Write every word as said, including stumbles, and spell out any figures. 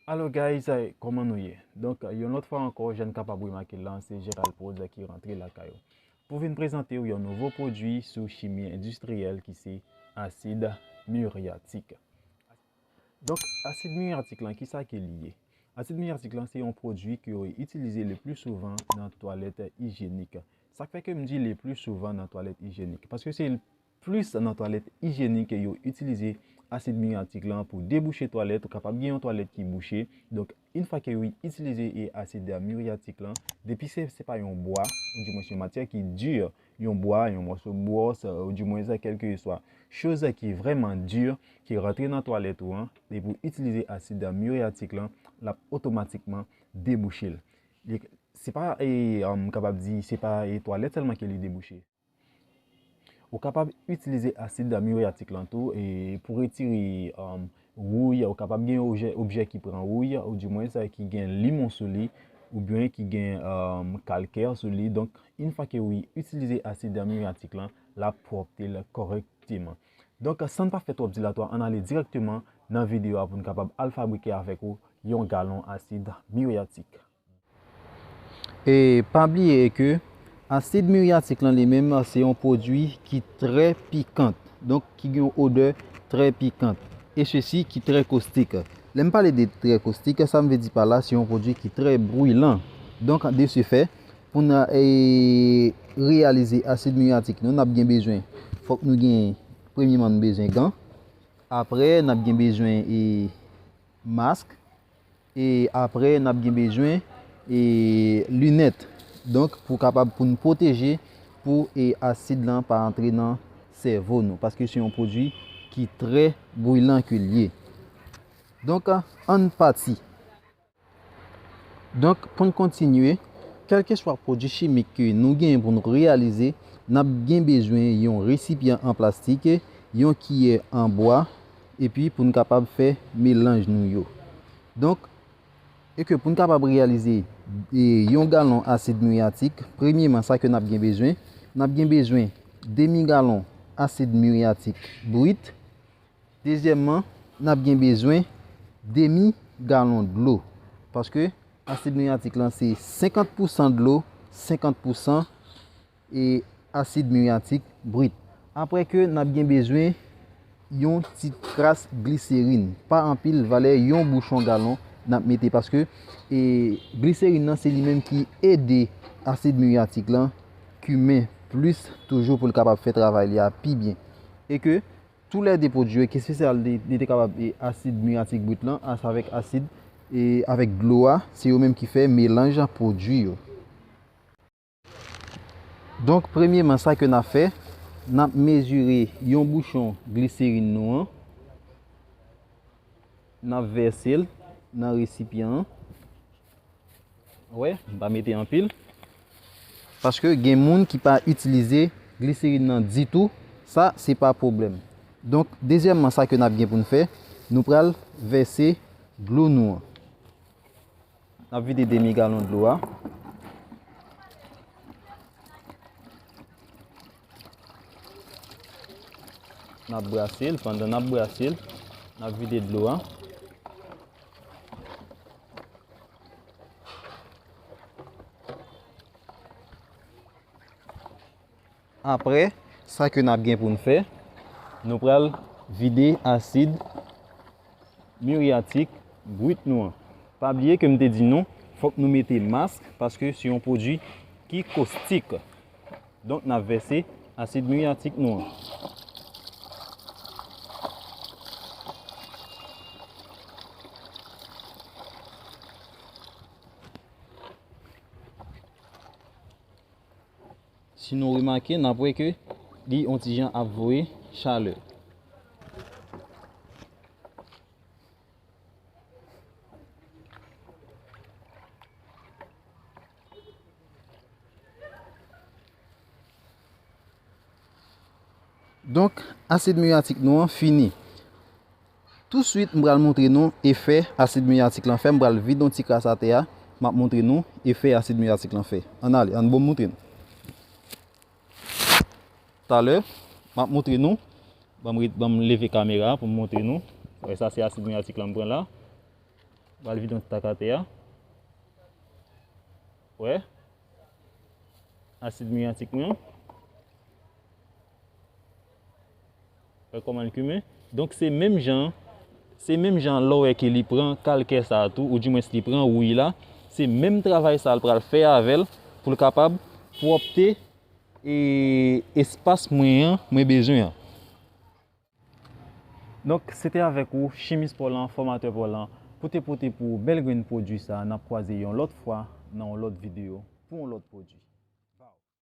Alo guys, eh, kòman nou ye? Donk, yon lòt fwa ankò, jan n kapab remake l lan, se Gérald Prod ki rantre lakay ou pou vin prezante w yon nouvo pwodui sou chimi endistriyèl ki se asid miryatik. Donk, asid miryatik lan, kisa ke li ye? Asid miryatik lan se yon pwodui ke yo itilize le pli souvan nan twalèt ijyenik. Sa k fè ke m di le pli souvan nan twalèt ijyenik? Paske se plis nan twalèt ijyenik ke yo itilize asid miryatik lan pou debouche twalèt. Ou kapab gen yon twalèt ki bouche. Donk, yon fwa ke yo itilize e asid miryatik lan, depi se, se pa yon bwa, ou dimwen yon matyè ki di, yon bwa, yon mòso bwòs, ou dimwen kèlkeswa choz ki vrèman di, ki rantre nan twalèt ou an, epi w itilize asid miryatik lan, l ap otomatikman debouche l. Li, se pa, e, m kapab di, se pa, e, twalèt sèlman ke li debouche. Ou kapab itilize asid miryatik lan tou, e, pou retire, um, wouy, ou kapab gen objè, objè ki pran wouy, ou dimwen sa ki gen limon sou li, oubyen ki gen, um, kalkè sou li. Donk, yon fwa ke w itilize asid miryatik lan, l ap pwòpte l kòrèkteman. Donk, san n pa fè twòp dilatwa, ann ale dirèkteman nan videyo a pou n kapab al fabrike avèk ou yon galon asid miryatik. E pa bliye ke asid miryatik lan li menm se yon pwodui ki trè pikant, donk ki gen yon odè trè pikant, e sesi ki trè kostik. Lè m pale de trè kostik, sa m vle di pa la, se yon pwodui ki trè brilan. Donk, de se fè, pou n, e, reyalize asid miryatik nou, n ap gen bezwen, fòk nou gen, premyeman, nou bezwen gan. Apre, n ap gen bezwen, e, mask. E apre, n ap gen bezwen, e, linèt. Donk, pou kapab, pou n pwoteje, pou, e, asid lan pa antre nan sèvo nou, paske se yon pwodui ki trè brilan ke l ye. Donk, ann pati. Donk, pou n kontinye, kèlkeswa pwodui chimik ke nou genyen pou nou reyalize, n ap gen bezwen yon resipyan an plastik, yon kiyè an bwa, epi pou n kapab fè melanj nou yo. Donk, e ke pou n kapab reyalize, e, yon galon asid miryatik, premyeman, sa ke n ap gen bezwen, n ap gen bezwen demi galon asid miryatik brit. Dezyèmman, n ap gen bezwen demi galon dlo, paske asid miryatik lan se senkant pousan dlo, senkant pousan, e, asid miryatik brit. Apre ke n ap gen bezwen yon ti kras gliserin, pa anpil, valè yon bouchon galon n ap mete, paske, e, gliserin nan se li menm ki ede asid miryatik lan kimen plis toujou pou l kapab fè travay li a pi byen. E ke toulède pwodui yo, ki espesyal li, li te kapab, e, asid miryatik brit lan, as-, avèk asid, e, avèk dlo a, se yo menm ki fè melanj pwodui yo. Donk, premyeman, sa ke n ap fè, n ap mezire yon bouchon gliserin nou an, n ap vèse l nan resipyan an. Wè, m pa mete anpil. Paske gen moun ki pa itilize gliserin nan ditou, sa se pa pwoblèm. Donk, dezyèmman, sa ke n ap gen pou n fè, nou pral vèse dlo nou an. N ap vide demi galon dlo a. N ap brase l, pandan n ap brase l, n ap vide dlo a. Apre, sa ke n ap gen pou n fè, nou pral vide asid miryatik brit nou an. Pa bliye ke m te di nou, fòk nou mete mask, paske se yon pwodui ki kostik. Donk, n ap vèse asid miryatik nou an. Si nou remake, n ap wè ke li yon ti jan ap voye chalè. Donk, asid miryatik nou an fini. Touswit, m pral montre nou efè asid miryatik lan fè. M pral vide yon ti kras atè a. M ap montre nou efè asid miryatik lan fè. Ann ale, ann bon m montre nou. Talè, m ap montre nou. Ban m ret-, ban m leve kamera pou m montre nou. Wè, sa se asid miryatik lan m pran la. Pral vide yon ti tak atè a. Wè. Asid miriyatik mwen an. Wè kòman l kimen. Donk se menm jan, se menm jan lè w wè ke li pran kalkè sa a tou, oudimwens li pran wouy la, se menm travay sa a l pral fè avè l pou l kapab pwòpte e espas mwen an, mwen bezwen an. Donk, se te avèk ou, chimis Paul lan, fòmatè Paul lan, pou te pote pou ou bèl grenn pwodui sa a. N ap kwaze yon lòt fwa nan yon lòt videyo pou yon lòt pwodui.